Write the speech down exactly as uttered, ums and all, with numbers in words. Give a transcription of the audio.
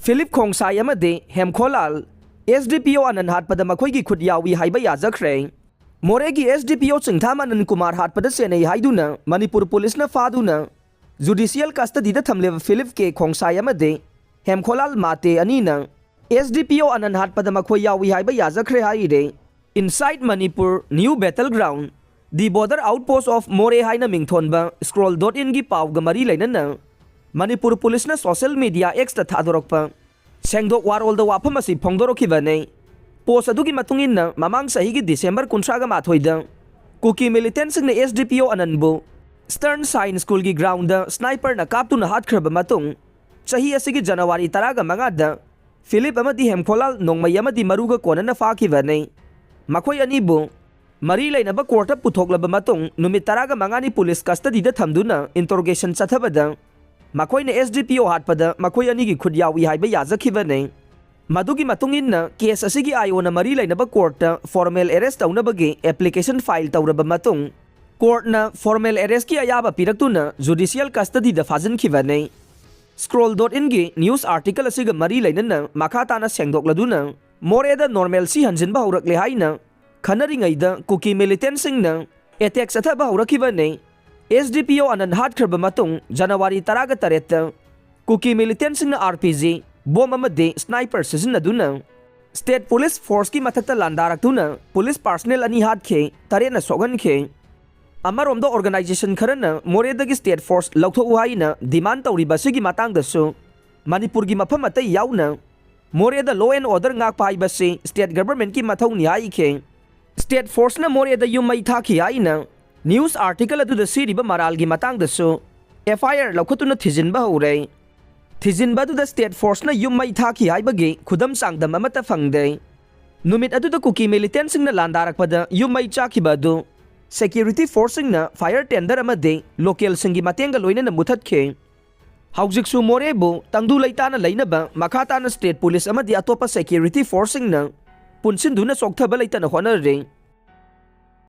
Philip ꯈꯣꯡꯁꯥꯏ ꯑꯃꯗꯤ ꯍꯦꯝꯈꯣꯂꯥꯜ, S D ꯄꯤ ꯑꯣ ꯑꯅꯟ ꯍꯥꯠꯄꯗ ꯃꯈꯣꯏꯒꯤ ꯈꯨꯠ ꯌꯥꯎꯏ ꯍꯥꯏꯕ ꯌꯥꯖꯈ꯭ꯔꯦ꯫ ꯃꯣꯔꯦꯒꯤ ꯑꯦꯁ ꯗꯤ ꯄꯤ ꯑꯣ ꯆꯤꯡꯊꯥꯝ ꯑꯅꯟ ꯀꯨꯃꯥꯔ ꯍꯥꯠꯄꯗ ꯆꯦꯟꯅꯩ ꯍꯥꯏꯗꯨꯅ ꯃꯅꯤꯄꯨꯔ ꯄꯨꯂꯤꯁꯅ ꯐꯥꯗꯨꯅ ꯖꯨꯗꯤꯁꯤꯌꯦꯜ ꯀꯁꯇꯗꯤꯗ ꯊꯝꯂꯤꯕ ꯐꯤꯂꯤꯞ ꯀꯦ ꯈꯣꯡꯁꯥꯏ ꯑꯃꯗꯤ ꯍꯦꯝꯈꯣꯂꯥꯜ ꯃꯥꯇꯦ ꯑꯅꯤꯅ ꯑꯦꯁ ꯗꯤ ꯄꯤ ꯑꯣ ꯑꯅꯟ ꯍꯥꯠꯄꯗ ꯃꯈꯣꯏ ꯌꯥꯎꯏ ꯍꯥꯏꯕ ꯌꯥꯖꯈ꯭ꯔꯦ ꯍꯥꯏꯔꯦ꯫ Inside Manipur, New Battleground, The Border Outpost of Moreh ꯍꯥꯏꯅ ꯃꯤꯡꯊꯣꯟꯕ ꯁ꯭ꯀ꯭ꯔꯣꯜ ꯗꯣꯠ ꯏꯟꯒꯤ ꯄꯥꯎꯒ ꯃꯔꯤ ꯂꯩꯅꯅ ꯃꯅꯤꯄꯨꯔ ꯄꯨꯂꯤꯁꯅ ꯁꯣꯁꯤꯌꯦꯜ ꯃꯤꯗꯤꯌꯥ ꯑꯦꯛꯁꯇ ꯊꯥꯗꯣꯔꯛꯄ ꯁꯦꯡꯗꯣꯛ ꯋꯥꯔꯣꯜꯗ ꯋꯥꯐꯝ ꯑꯁꯤ ꯐꯣꯡꯗꯣꯔꯛꯈꯤꯕꯅꯤ꯫ ꯄꯣꯁ ꯑꯗꯨꯒꯤ ꯃꯇꯨꯡ ꯏꯟꯅ, ꯃꯃꯥꯡ ꯆꯍꯤꯒꯤ ꯗꯤꯁꯦꯝꯕꯔ ꯀꯨꯟꯊ꯭ꯔꯥꯒ ꯃꯥꯊꯣꯏꯗ ꯀꯨꯀꯤ ꯃꯤꯂꯤꯇꯦꯟꯁꯤꯡꯅ ꯑꯦꯁ ꯗꯤ ꯄꯤ ꯑꯣ ꯑꯅꯟꯕꯨ ꯏꯁꯇꯔꯟ ꯁꯥꯏꯟꯁ ꯁ꯭ꯀꯨꯜꯒꯤ ꯒ꯭ꯔꯥꯎꯟꯗ ꯁ꯭ꯅꯥꯏꯄꯔꯅ ꯀꯥꯞꯇꯨꯅ ꯍꯥꯠꯈ꯭ꯔꯕ ꯃꯇꯨꯡ, ꯆꯍꯤ ꯑꯁꯤꯒꯤ ꯖꯅꯋꯥꯔꯤ ꯇꯔꯥꯒ ꯃꯉꯥꯗ ꯐꯤꯂꯤꯞ ꯑꯃꯗꯤ ꯍꯦꯝꯈꯣꯂꯥꯜ ꯅꯣꯡꯃꯩ ꯑꯃꯗꯤ ꯃꯔꯨꯒ ꯀꯣꯟꯅꯅ ꯐꯥꯈꯤꯕꯅꯤ꯫ ꯃꯈꯣꯏ ꯑꯅꯤꯕꯨ ꯃꯔꯤ ꯂꯩꯅꯕ ꯀꯣꯔꯠꯇ ꯄꯨꯊꯣꯛꯂꯕ ꯃꯇꯨꯡ, ꯅꯨꯃꯤꯠ ꯇꯔꯥꯒ ꯃꯉꯥꯅꯤ ꯄꯨꯂꯤꯁ ꯀꯁꯇꯗꯤꯗ ꯊꯝꯗꯨꯅ ꯏꯟꯇꯔꯣꯒꯦꯁꯟ ꯆꯠꯊꯕꯗ ꯃꯈꯣꯏꯅ ꯑꯦꯁ ꯗꯤ ꯄꯤ ꯑꯣ ꯍꯥꯠꯄꯗ ꯃꯈꯣꯏ ꯑꯅꯤꯒꯤ ꯈꯨꯠ ꯌꯥꯎꯏ ꯍꯥꯏꯕ ꯌꯥꯖꯈꯤꯕꯅꯤ꯫ ꯃꯗꯨꯒꯤ ꯃꯇꯨꯡ ꯏꯟꯅ, ꯀꯦꯁ ꯑꯁꯤꯒꯤ ꯑꯥꯏ ꯑꯣꯅ ꯃꯔꯤ ꯂꯩꯅꯕ ꯀꯣꯔꯠꯇ ꯐꯣꯔꯃꯦꯜ ꯑꯦꯔꯦꯁ ꯇꯧꯅꯕꯒꯤ ꯑꯦꯄ꯭ꯂꯤꯀꯦꯁꯟ ꯐꯥꯏꯜ ꯇꯧꯔꯕ ꯃꯇꯨꯡ, ꯀꯣꯔꯠꯅ ꯐꯣꯔꯃꯦꯜ ꯑꯦꯔꯦꯁꯀꯤ ꯑꯌꯥꯕ ꯄꯤꯔꯛꯇꯨꯅ ꯖꯨꯗꯤꯁꯤꯌꯦꯜ ꯀꯁꯇꯗꯤꯗ ꯐꯥꯖꯤꯟꯈꯤꯕꯅꯤ꯫ ꯁ꯭ꯀ꯭ꯔꯣꯜ ꯗꯣꯠ ꯏꯟꯒꯤ ꯅ꯭ꯌꯨꯁ ꯑꯥꯔꯇꯤꯀꯜ ꯑꯁꯤꯒ ꯃꯔꯤ ꯂꯩꯅꯅ ꯃꯈꯥ ꯇꯥꯅ ꯁꯦꯡꯗꯣꯛꯂꯗꯨꯅ, ꯃꯣꯔꯦꯗ ꯅꯣꯔꯃꯦꯜꯁꯤ ꯍꯟꯖꯤꯟꯕ ꯍꯧꯔꯛꯂꯦ ꯍꯥꯏꯅ ꯈꯟꯅꯔꯤꯉꯩꯗ ꯀꯨꯀꯤ ꯃꯤꯂꯤꯇꯦꯟꯁꯤꯡꯅ ꯑꯦꯇꯦꯛ ꯆꯠꯊꯕ ꯍꯧꯔꯛꯈꯤꯕꯅꯤ꯫ ꯑꯦꯁ ꯗꯤ ꯄꯤ ꯑꯣ ꯑꯅꯟ ꯍꯥꯠꯈ꯭ꯔꯕ ꯃꯇꯨꯡ, ꯖꯅꯋꯥꯔꯤ ꯇꯔꯥꯒ ꯇꯔꯦꯠꯇ ꯀꯨꯀꯤ ꯃꯤꯂꯤꯇꯦꯟꯁꯤꯡꯅ ꯑꯥꯔ ꯄꯤ ꯖꯤ ꯕꯣꯝ ꯑꯃꯗꯤ ꯁ꯭ꯅꯥꯏꯄꯔ ꯁꯤꯖꯤꯟꯅꯗꯨꯅ ꯁ꯭ꯇꯦꯠ ꯄꯨꯂꯤꯁ ꯐꯣꯔꯁꯀꯤ ꯃꯊꯛꯇ ꯂꯥꯟꯗꯥꯔꯛꯇꯨꯅ ꯄꯨꯂꯤꯁ ꯄꯥꯔꯁꯅꯦꯜ ꯑꯅꯤ ꯍꯥꯠꯈꯤ, ꯇꯔꯦꯠꯅ ꯁꯣꯛꯍꯟꯈꯤ꯫ ꯑꯃꯔꯣꯝꯗ, ꯑꯣꯔꯒꯅꯥꯏꯖꯦꯁꯟ ꯈꯔꯅ ꯃꯣꯔꯦꯗꯒꯤ ꯁ꯭ꯇꯦꯠ ꯐꯣꯔꯁ ꯂꯧꯊꯣꯛꯎ ꯍꯥꯏꯅ ꯗꯤꯃꯥꯟ ꯇꯧꯔꯤꯕ ꯑꯁꯤꯒꯤ ꯃꯇꯥꯡꯗꯁꯨ ꯃꯅꯤꯄꯨꯔꯒꯤ ꯃꯐꯝ ꯑꯇꯩ ꯌꯥꯎꯅ ꯃꯣꯔꯦꯗ ꯂꯣ ꯑꯦꯟ ꯑꯣꯔꯗꯔ ꯉꯥꯛꯄ ꯍꯥꯏꯕꯁꯤ ꯁ꯭ꯇꯦꯠ ꯒꯚꯔꯟꯃꯦꯟꯠꯀꯤ ꯃꯊꯧꯅꯤ ꯍꯥꯏꯈꯤ꯫ ꯁ꯭ꯇꯦꯠ ꯐꯣꯔꯁꯅ ꯃꯣꯔꯦꯗ ꯌꯨꯝ ꯃꯩ ꯊꯥꯈꯤ ꯍꯥꯏꯅ ꯅ꯭ꯌꯨꯁ ꯑꯥꯔꯇꯤꯀꯜ ꯑꯗꯨꯗ ꯁꯤꯔꯤꯕ ꯃꯔꯥꯜꯒꯤ ꯃꯇꯥꯡꯗꯁꯨ ꯑꯦꯐ ꯑꯥꯏ ꯑꯥꯔ ꯂꯧꯈꯠꯇꯨꯅ ꯊꯤꯖꯤꯟꯕ ꯍꯧꯔꯦ꯫ ꯊꯤꯖꯤꯟꯕ ꯑꯗꯨꯗ ꯁ꯭ꯇꯦꯠ ꯐꯣꯔꯁꯅ ꯌꯨꯝ ꯃꯩ ꯊꯥꯈꯤ ꯍꯥꯏꯕꯒꯤ ꯈꯨꯗꯝ ꯆꯥꯡꯗꯝ ꯑꯃꯠꯇ ꯐꯪꯗꯦ꯫ ꯅꯨꯃꯤꯠ ꯑꯗꯨꯗ ꯀꯨꯀꯤ ꯃꯤꯂꯤꯇꯦꯟꯁꯤꯡꯅ ꯂꯥꯟꯗꯥꯔꯛꯄꯗ ꯌꯨꯝ ꯃꯩ ꯆꯥꯛꯈꯤꯕ ꯑꯗꯨ ꯁꯦꯀ꯭ꯌꯨꯔꯤꯇꯤ ꯐꯣꯔꯁꯁꯤꯡꯅ ꯐꯥꯌꯔ ꯇꯦꯟꯗꯔ ꯑꯃꯗꯤ ꯂꯣꯀꯦꯜꯁꯤꯡꯒꯤ ꯃꯇꯦꯡꯒ ꯂꯣꯏꯅꯅ ꯃꯨꯊꯠꯈꯤ꯫ ꯍꯧꯖꯤꯛꯁꯨ ꯃꯣꯔꯦꯕꯨ ꯇꯪꯗꯨ ꯂꯩꯇꯥꯅ ꯂꯩꯅꯕ ꯃꯈꯥ ꯇꯥꯅ ꯁ꯭ꯇꯦꯠ ꯄꯨꯂꯤꯁ ꯑꯃꯗꯤ ꯑꯇꯣꯞꯄ ꯁꯦꯀ꯭ꯌꯨꯔꯤꯇꯤ ꯐꯣꯔꯁꯁꯤꯡꯅ ꯄꯨꯟꯁꯤꯟꯗꯨꯅ ꯆꯣꯛꯊꯕ ꯂꯩꯇꯅ ꯍꯣꯠꯅꯔꯤ꯫